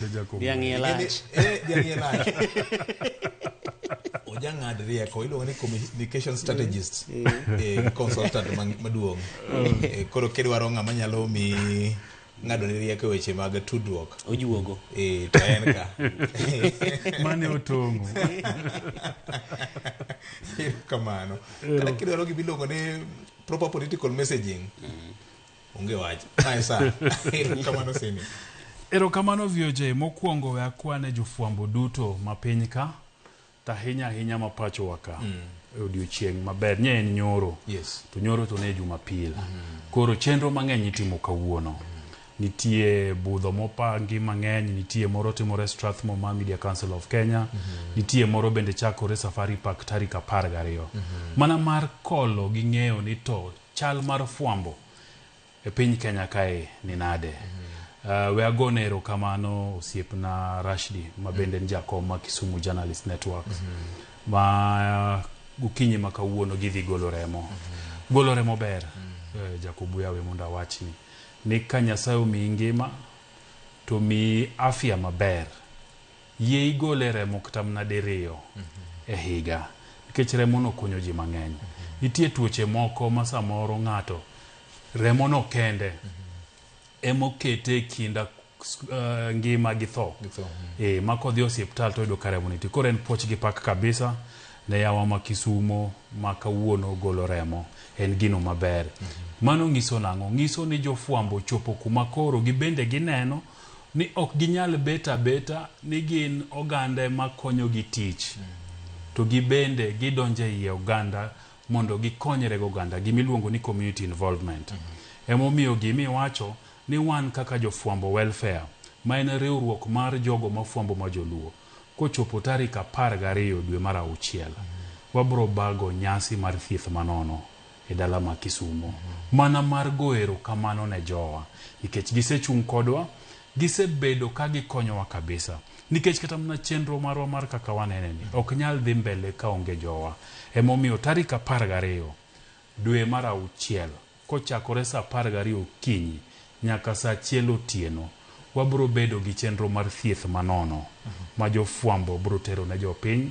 Dhiang' iye lach. Eh, dhiang' iye lach. Ojang'ad rieko iluongo ni communication strategist. Eh, consultant maduong'. Eh, koro kidwaro ng'ama nyalo mi ng'ado ni rieko e weche mag tudruok. Ojuogo. Eh, to en ka. Mane otong'o. Kamano. Kata kidwaro gima iluongo ni proper political messaging. Onge wach. Mae sa. Erokamano Simi. Erokamano VOJ. Mokwongo we akwane jofwambo duto ma piny ka, to ahinya ahinya ma pachowa ka. E odiochieng' maber. Nye en nyoro. Yes. To nyoro to ne Jumapil. Koro chenro mang'eny itimo kawuono. Nitie budho mopangi mang'eny, nitie moro timore Strathmore ma Media Council of Kenya, nitie moro bende chakore Safari Park tarik 12. Mana mar kolo gi ng'eyo ni to chal mar fwambo e piny Kenya kae ni nade. We agone erokamano osiepna Rashdi ma bende en jakom ma Kisumu Journalist Network ma gokinyi ma kawuono gidhi golo remo. Golo remo ber, Jacob we mondo awachni ni ka Nyasaye omiyi ngima to miyi afya maber, yie igole remo kata mana diriyo e higa nikech remono konyo ji mang'eny. Nitie tuoche moko ma samoro ng'ato remono kende emokete e kind ngima gi tho. Ma kodhi e osiptal to oyudo ka remo nitie. Koro en puoch gi pak kabisa ne yawa ma Kisumo ma kawuono golo remo. En gino maber. Mano nyiso nang'o? Nyiso ni jofwambo chopo kuma koro gibende gineno ni ok ginyal bet abeta ni gin oganda ema konyogi tich. To gibende gidonjo ei oganda mondo gikonyre gi oganda, gimiluongo ni community involvement. Emomiyo gimiwacho ni wan kaka jofwambo welfare, ma en riwruok mar jogo mafwambo ma joluo, kochopo tarik 12 dwe mar auchiel, wabro bago nyasi mar thieth manono e dala ma Kisumo. Mana mar go erokamano ne jowa, nikech gisechung' kodwa, gisebedo ka gikonyowa kabisa. Nikech kata mana chenro marwa mar kaka wanene ni, ok nyal dhi mbele ka onge jowa. Emomiyo tarik 12 dwe mar auchiel, kochakore saa 12 okinyi nyaka saa 1 otieno, wabro bedo gi chenro mar thieth manono ma jofwambo bro tero ne jopiny.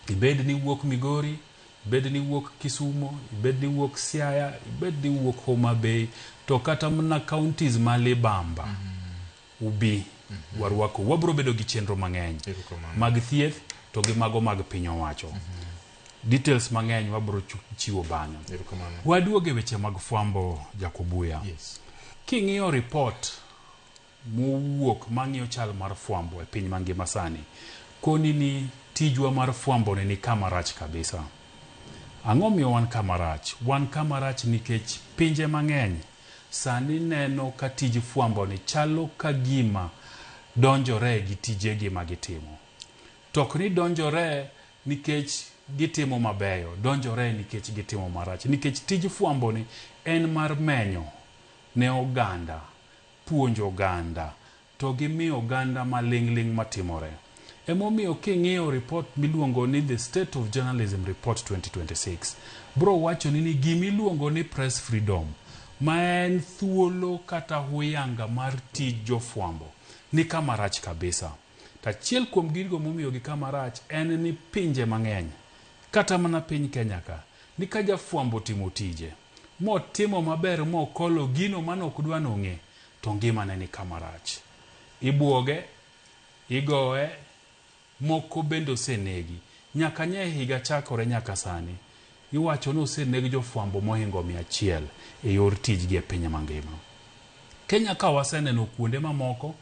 Ibed ni iwuok Migori, ibed ni iwuok Kisumo, ibed ni iwuok Siaya, ibed ni iwuok Homa Bay, to kata mana counties ma libamba, ubi warwako. Wabro bedo gi chenro mang'eny mag thieth to gi mago mag piny owacho. Details mang'eny wabro chiwo bang'e. Waduog e weche mag fwambo Jakobuya. Yes. King'iyo report mowuok mang'iyo chal mar fwambo e piny mangima sani, koni ni tijwa mar fwambo ni kama rach kabisa. Ang'o miyo wan kama rach? Wan kama rach nikech pinje mang'eny sani neno ka tij fwambo ni chalo ka gima donjore gi tijegi ma gitimo. To ok ni donjore nikech gitimo mabeyo, donjore nikech gitimo marach. Nikech tij fwambo ni en mar menyo ne oganda, puonjo oganda, to gi miyo oganda maling'ling' matimore. Emomiyo king'iyo report miluongo ni The State of Journalism Report 2026, bro wachoni ni gimiluongo ni press freedom, ma en thuolo kata huyanga mar tij jofwambo, ni kama rach kabisa. To achiel kuom gigo momiyo gi kama rach en ni pinje mang'eny, kata mana piny Kenya ka, ni ka jafwambo otimo tije, motimo maber mokolo gino mane ok dwa nong'e, to ngimane ni kama rach. Ibuoge, igoye, moko bende osenegi. Nyaka nye higa chakore nyaka sani, iwacho ni oseneg jofwambo mohingo 100 e yor tijgi e piny mangima. Kenya ka waseneno kuonde mamoko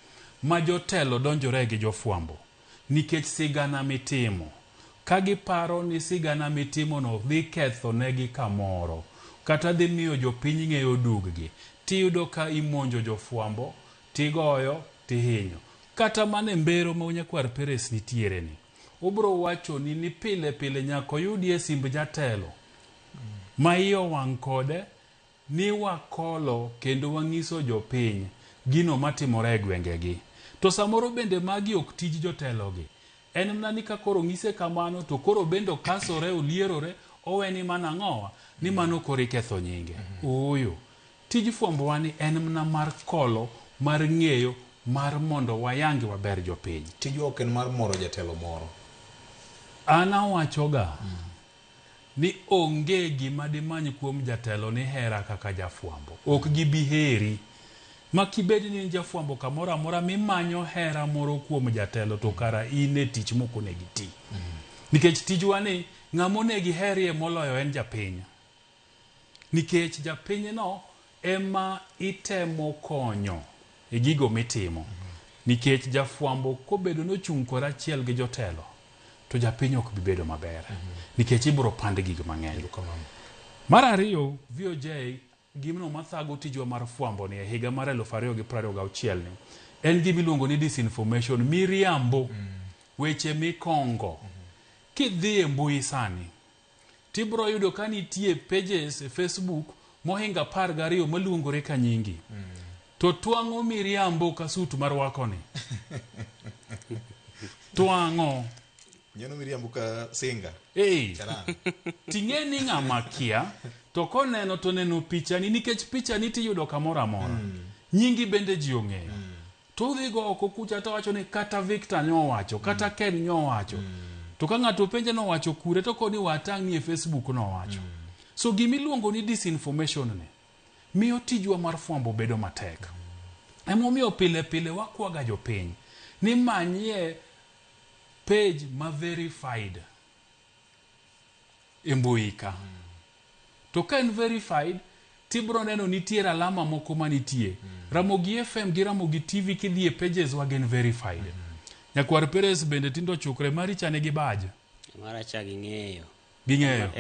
ma jotelo donjore gi jofwambo nikech sigana mitimo. Ka giparo ni sigana mitimono dhi ketho negi kamoro, kata dhi miyo jopiny ng'eyo duggi, tiyudo ka imonjo jofwambo, tigoyo, tihinyo. Kata mana e mbero ma Nyakwar Peres nitiere ni, obro wachoni ni pile pile nyaka oyudie simb jatelo ma iye owang' kode ni wakolo kendo wang'iso jopiny gino matimore e gwengegi. To samoro bende magi ok tij jotelogi. En mana ni ka koro ong'ise kamano to koro bende okasore, olierore, owe ni mano ang'owa? Ni mano koro iketho nyinge. Ooyo. Tij fwambowa ni en mana mar kolo, mar ng'eyo mar mondo wayangi waber jopiny. Tijwa ok en mar moro jatelo moro. An awachoga ni onge gima dimany kuom jatelo ni hera kaka jafwambo. Ok gibi heri. Ma kibed ni in jafwambo kamoro amora mimanyo hera moro kuom jatelo to kara in e tich mok onego iti. Nikech tijwa ni ng'ama onego iherie moloyo en japiny. Nikech japinyno ema itemo konyo e gigo mitimo. Nikech jafwambo kobedo nochung' kor achiel gi jotelo, to japiny ok bi bedo maber. Nikech ibiro pand gik mang'eny. Erokamano. Mar ariyo, VOJ gimno mathago tijwa mar fwambo ni e higa mar 2026 ni en gima iluongo ni disinformation, miriambo, weche mikongo. Kidhi e mbui sani, tibro yudo ka nitie pages e Facebook mohingo 12 maluongore ka nyingi. To twang'o miriambo ka sut marwako ni. Twang'o. Nyono miriambo ka singa. Ee. Charan. Ting'e ni ng'ama kia to koneno to neno pichani nikech pichani tiyudo kamoro amora. Nyingi bende ji ong'eyo. To udhi go oko kucha to wacho ni kata Victor nyowacho, kata Ken nyowacho. To ka ng'ato penje nowacho kure to koni watang' ni e Facebook nowacho. So gimiluongo ni disinformation ni miyo tijwa mar fwambo bedo matek. Emomiyo pile pile wakwaga jopiny ni manyie page ma verified e mbui ka. To ka en verified, tibro neno nitiere alama moko manitie. Ramogi FM gi Ramogi TV kidhi e pages wa gin verified. Nyakwar Perez bende tindo ochukre mari cha nigi badge. Mara cha ging'eyo. Ging'eyo.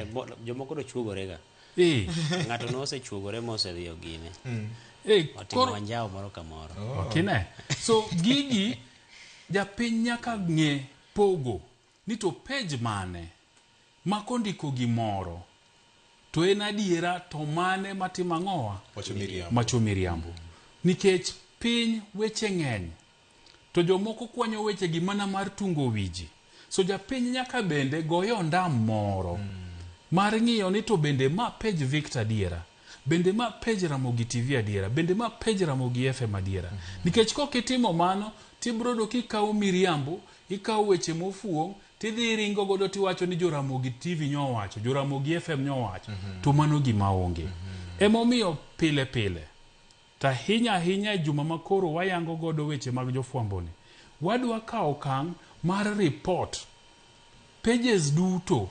Jomoko to chuogore ga. Ng'ato nosechuogore mosedhi ogine. Otimo wanjao moro kamoro. Okine. So gigi japiny nyaka ng'e pogo ni to page mane ma kondiko gimoro to en adiera to mane matimo ang'owa? Wacho miriambo. Macho miriambo. Nikech piny weche ng'eny to jomoko kwanyo weche gi mana mar tungo wiji. So japiny nyaka bende goyo ondam moro mar ng'iyo ni to bende ma page Victor adiera, bende ma page Ramogi TV adiera, bende ma page Ramogi FM adiera. Nikech kok itimo mano, tibiro yudo kikawo miriambo, ikawo weche mofuong', tidhi iringo godo tiwacho ni jo Ramogi TV nyowacho, jo Ramogi FM nyowacho, to mano gima onge. Emomiyo pile pile, to ahinya ahinya e juma ma koro wayango godo weche mag jofwambo ni, wadwa kawo okang' mar report pages duto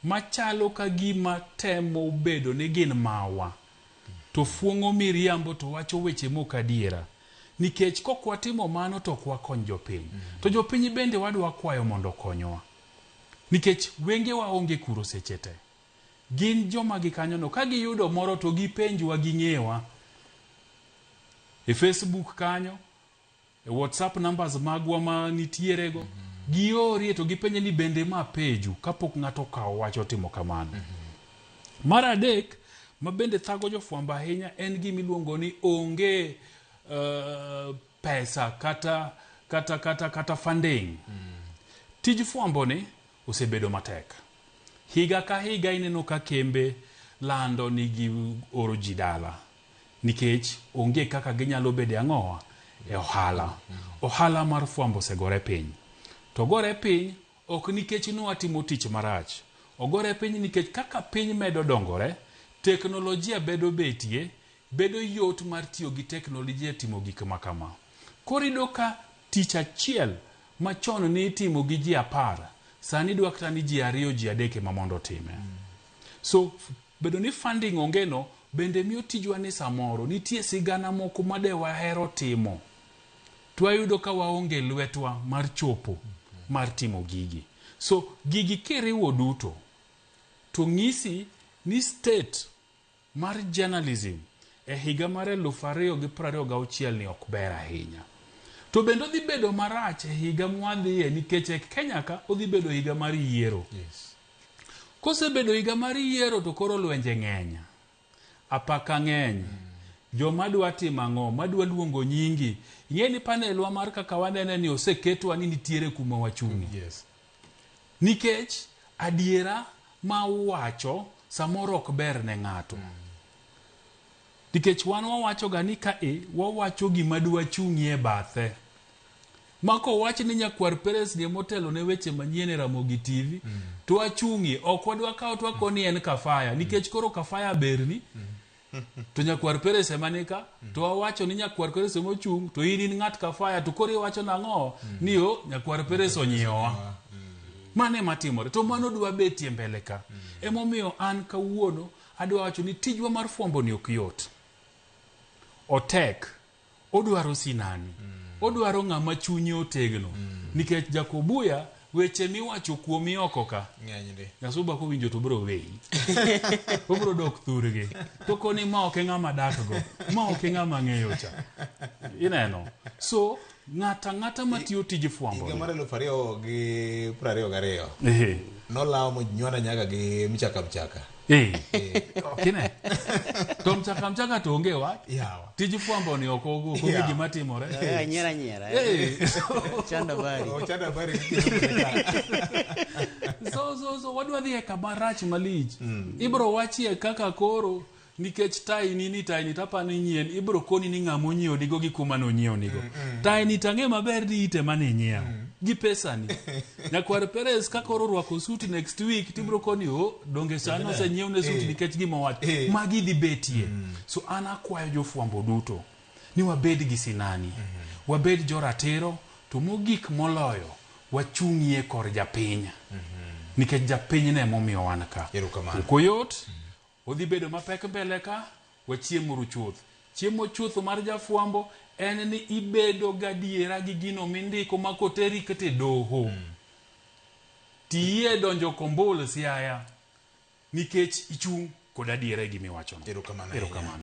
machalo ka gima temo bedo ni gin mawa to fuong'o miriambo to wacho weche mok adiera. Nikech kok watimo mano to ok wakony jopiny. To jopiny bende wadwa kwayo mondo okonywa. Nikech wengewa onge kuro seche te. Gin joma gikanyono ka giyudo moro to gipenjwa ging'ewa. E Facebook kanyo, e WhatsApp numbers magwa ma nitiere go, giorie to gipenje ni bende ma peju kapok ng'ato okawo wach otimo kamano. Mar adek, ma bende thago jofwambo ahinya en gima iluongo ni onge pesa kata funding. Tij fwambo ni osebedo matek. Higa ka higa ineno ka kembe lando ni gioro ji dala nikech onge kaka ginyalo bedo e ang'owa e ohala. Ohala mar fwambo osegore piny. To gore piny ok nikech nwatimo tich marach. Ogore piny nikech kaka piny medo dongore, teknolojia bedo betie, bedo yot mar tiyo gi teknolojia timo gik ma kama. Koro iyudo ka tich achiel machon ne itimo gi ji 10, sani idwa kata ni ji 2 ji 3 ema mondo otime. So bedo ni funding onge no bende miyo tijwa ni samoro nitie sigana moko ma de wahero timo to wayudo ka waonge lwetwa mar chopo mar timo gigi. So gigi kiriwo duto to ng'isi ni state mar journalism e higa mar 2026 ni ok ber ahinya. To bende odhi bedo marach e higa mwadhiye nikech e Kenya ka odhi bedo higa mar yiero. Yes. Kosebedo higa mar yiero to koro lwenje ng'eny. Apaka ng'eny. Joma dwa timo ang'o? Madwa luongo nyingi. Ing'e ni panelwa mar kaka wanene ni oseketwa ni nitiere kuma wachung'e. Yes. Nikech adiera ma uwacho samoro ok ber ne ng'ato. Nikech wan wawacho ga ni ka e wawacho gima dwachung'ie bathe. Ma kowach ni Nyakwar Perez ni emotelo ne weche manyien e Ramogi TV, to wachung'ie. Ok wadwa kawo to wakoni en Kafaya, nikech koro Kafaya berni, to Nyakwar Perez ema ni ka, to wawacho ni Nyakwar Perez ema ochung', to in in ng'at Kafaya, to koro iwacho nang'o? Ni o, Nyakwar Perez onyiewowa. Mano ema timore. To mano dwa betie mbele ka. Emomiyo an kawuono adwa wacho ni tijwa mar fwambo ni ok yot. Otek. Odwaro sinani. Odwaro ng'ama chunye otegno. Nikech Jakobuya, weche miwacho kuomi oko ka, Ng'eny ndi. Nyasuba kowinjo to biro weyi. Obiro dok thurgi. To koni ma ok e ng'ama dak go. Ma ok e ng'ama ng'eyo cha. Ineno? So, ng'ata ang'ata matiyo tij fwambo Higa ni. mar 2022 Ehe. nolawo monyuanda nyaka gi mchaka mchaka. Okine. To mchaka mchaka to onge wach. Yawa. Tij fwambo ni ok onge Yeah. gima timore. Nyiera nyiera. Chando habari. Ochando habari gi So wadwa dhi e kama rach malich. Ibro wachie kaka koro nikech taini ni taini tapani nyien ibro koni ni ng'ama onyiewo nigo gi kuma nonyiewo nigo. Taini tang'e maber ni ite mane inyiewo gi pesani. Nyakwar Perez ka koro orwako suit next week tibro koni o donge sani osenyiew ne suit nikech gima owacho. Magi dhi betie. So an akwayo jofwambo duto ni wabed gi sinani. Wabed joratiro to mogik moloyo wachung'ie kor japiny. Nikech japiny ne emomiyo wan ka. Erokamano. Ok oyot, odhi bedo mapek mbele ka, wachiemuru chuth. Chiemo chuth mar jafwambo en ni ibedo gadiera gi gino mindiko ma koteri kata e doho. Tiyie donjo kombul Siaya nikech ichung' kod adiera e gima iwachono. Erokamano ahinya. Erokamano.